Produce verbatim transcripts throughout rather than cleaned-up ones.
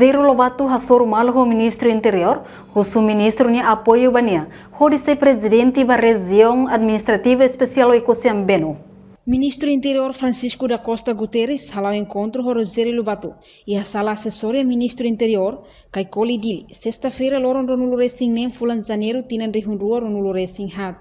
Rogério Lobato hasoru malu ho Ministru Interiór, husu ministru nia apoiu ba nia, hodi sai prezidente ba Rejiaun Administrativa Espesiál Oekusi Ambeno. Ministru Interiór Francisco da Costa Guterres hala'o enkontru ho Rogério Lobato iha sala asesória Ministru Interiór, Caicoli, Dili, sesta-feira, loron ruanulu-resin-neen fulan Janeiru, tinan rihun rua ruanulu-resin-haat.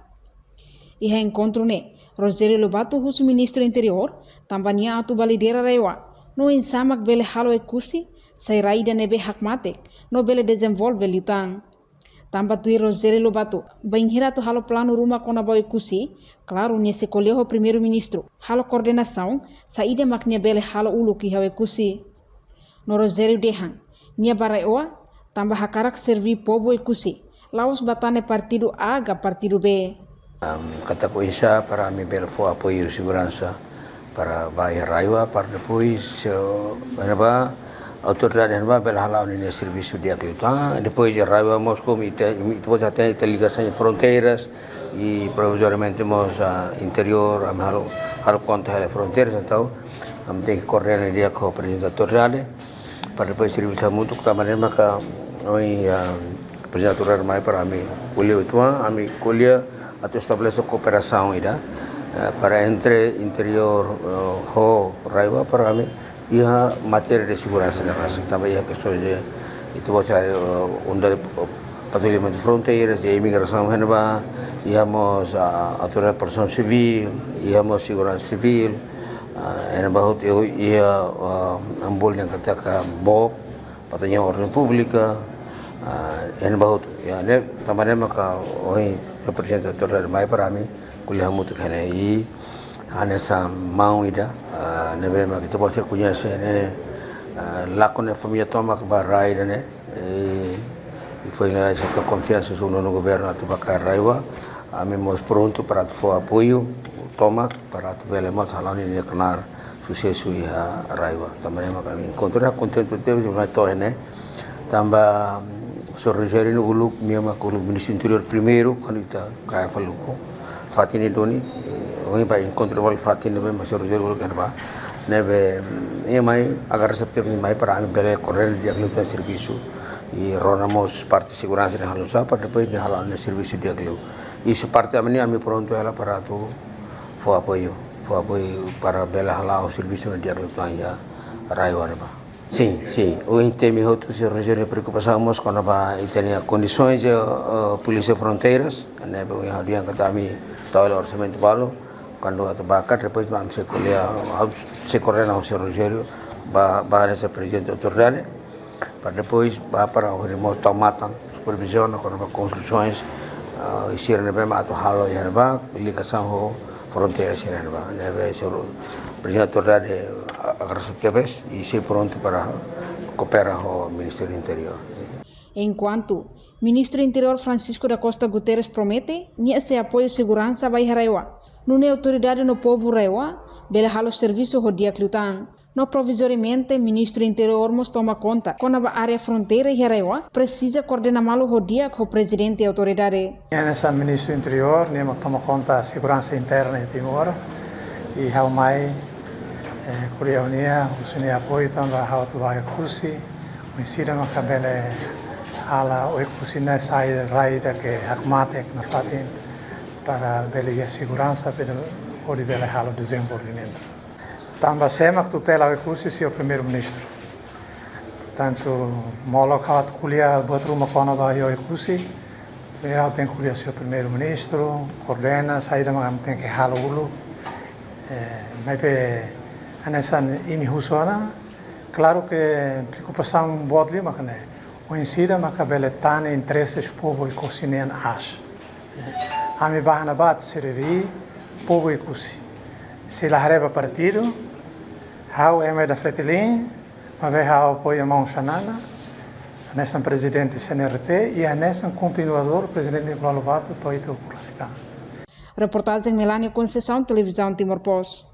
Iha enkontru ne'e, Rogério Lobato husu Ministru Interiór, tanba nia atu ba lidera RAEOA, no oinsá mak bele halo Oekusi sai rai ida ne'ebé hakmatek, no bele dezenvolve liután. Tanba tuir Rogério Lobato, bainhira atu halo planu ruma kona-ba Oekusi, klaru nia sei ko'alia ho Primeiru-Ministru, halo koordenasaun, saida mak nia bele halo uluk iha Oekusi. No Rogério dehan, nia ba RAEOA, tanba hakarak serví povu Oekusi, la'ós ba tane partidu A ka partidu B. Am, katak oinsá para ami bele fó apoiu seguransa para ba iha RAEOA, para depois, eh, iha ne'ebá, autoridade iha ne'ebá bele hala'o ninia servisu di'ak liután. Depois iha RAEOA mós komu ita, ita, ita ligasaun iha fronteiras, i provizoriamente mós, ah, interiór, ami halo, halo konta hela fronteiras, entaun ami tenke koordena di'ak ho prezidente autoridade, para depois servisu hamutuk, tanba ne'e maka ohin, ah, prezidente autoridade mai para ami ko'alia uitoan, ami ko'alia atu estabelese kooperasaun ida, eh, para entre interiór, eh, ho RAEOA para ami iha matéria de seguransa ne'e rasik, tanba iha kestaun de, ita-boot sa'e, eh, unda, eh, patrullamentu fronteiras, iha imigrasaun iha ne'ebá, iha mós, ah, autoridade protesaun sivíl, iha mós seguransa sivíl, ah, iha ne'ebá hotu, iha, ah, ami bolu dehan katak BOP, Batalhão Ordem Pública, ah, iha ne'ebá hotu, iha ne'e, tanba ne'e maka ohin prezidente autoridade mai para ami ko'alia hamutuk iha ne'e, i hanesan maun ida, ah, ne'ebé mak ita-boot sira koñese ne'e, ah, lakon ne'e família tomak ba rai ida-ne'e, i, i foin lalais hetan konfiansa husi nonu governu atu ba kaer RAEOA, ami mós prontu para atu fó apoiu tomak para atu bele mós hala'o ninia knaar susesu iha RAEOA. Tanba ne'e maka ami enkontru ne'e kontentu tebes, mai to'o iha ne'e. Tanba, mm, señór Rogério ne'e uluk, nia mak uluk Ministru Interiór primeiru, kuandu ita kaer fali ukun. Fatin ne'e duni, eh, ohin ba enkontru fali fatin ne'ebé mak señór Rogério uluk iha ne'ebá. Ne'ebé, mm, nia mai, agora resepte mai para ami bele koordena di'ak liután servisu. I rona mós parte seguransa nia halo oinsá, para depois nia hala'o nia servisu di'ak liu. I husi parte ami-nia, ami prontu hela para atu fó apoiu, fó apoiu para bele hala'o servisu ne'e di'ak liután iha RAEOA ne'ebá. Sin, sin. Ohin temi hotu señór Rogério nia preokupasaun mós kona-ba ita-nia kondisoens, eh, eh, Polísia Fronteiras, ne'ebé ohin ha'u dehan katak ami tau hela orsamentu balu, kuandu atu ba kaer, depois ami sei ko'alia, ha'u sei koordena ho señór Rogério, ba, ba hanesan prezidente autoridade, para depois ba para hodi mós tau matan, superviziona kona-ba konstrusoens, ah, sira ne'ebé mak atu halo iha ne'ebá, ligasaun ho fronteira sira ne'ebá. Ne'ebé señór prezidente autoridade, ah, agradese tebes i sei prontu para koopera ho Ministériu Interiór. Enkuantu, Ministru Interiór Francisco da Costa Guterres promete, nia sei apoiu seguransa ba iha RAEOA, nune'e autoridade no povu RAEOA bele halo servisu ho di'ak liután. No provizoriamente, Ministru Interiór mós toma konta kona-ba área fronteira iha RAEOA, presiza koordena malu ho di'ak ho prezidente autoridade. Nia hanesan Ministru Interiór, nia mak toma konta seguransa interna iha Timor. I ha'u mai, eh, ko'alia ho nia, husu nia apoiu tanba ha'u atu ba Oekusi, oinsá mak bele hala'o Oekusi ne'e sai rai ida ke hakmatek nafatin, para bele iha seguransa, para hodi bele halo dezenvolvimentu. Tanba sé mak tutela Oekusi, señór Primeiru-Ministru. Portantu, molok ha'u atu ko'alia buat ruma kona-ba Oekusi, ha'u tenke ko'alia ho señór Primeiru-Ministru, koordena, saida mak ami tenke halo uluk. Eh, maibé hanesan imi husu ona, klaru ke preokupasaun boot liu mak ne'e. Oinsá mak bele tane interese povu Oekusi nian aas. Ami ba iha ne'ebá atu serví povu Oekusi. Se la haree ba partidu, ha'u ema ida Fretilin, maibé ha'u apoia maun Xanana, hanesan prezidente C N R T, i hanesan kontinuadór prezidente Nicolau Lobato, to'o ita ukun rasik tan. Reportajen Melania Conceição, Televizaun Timor Post.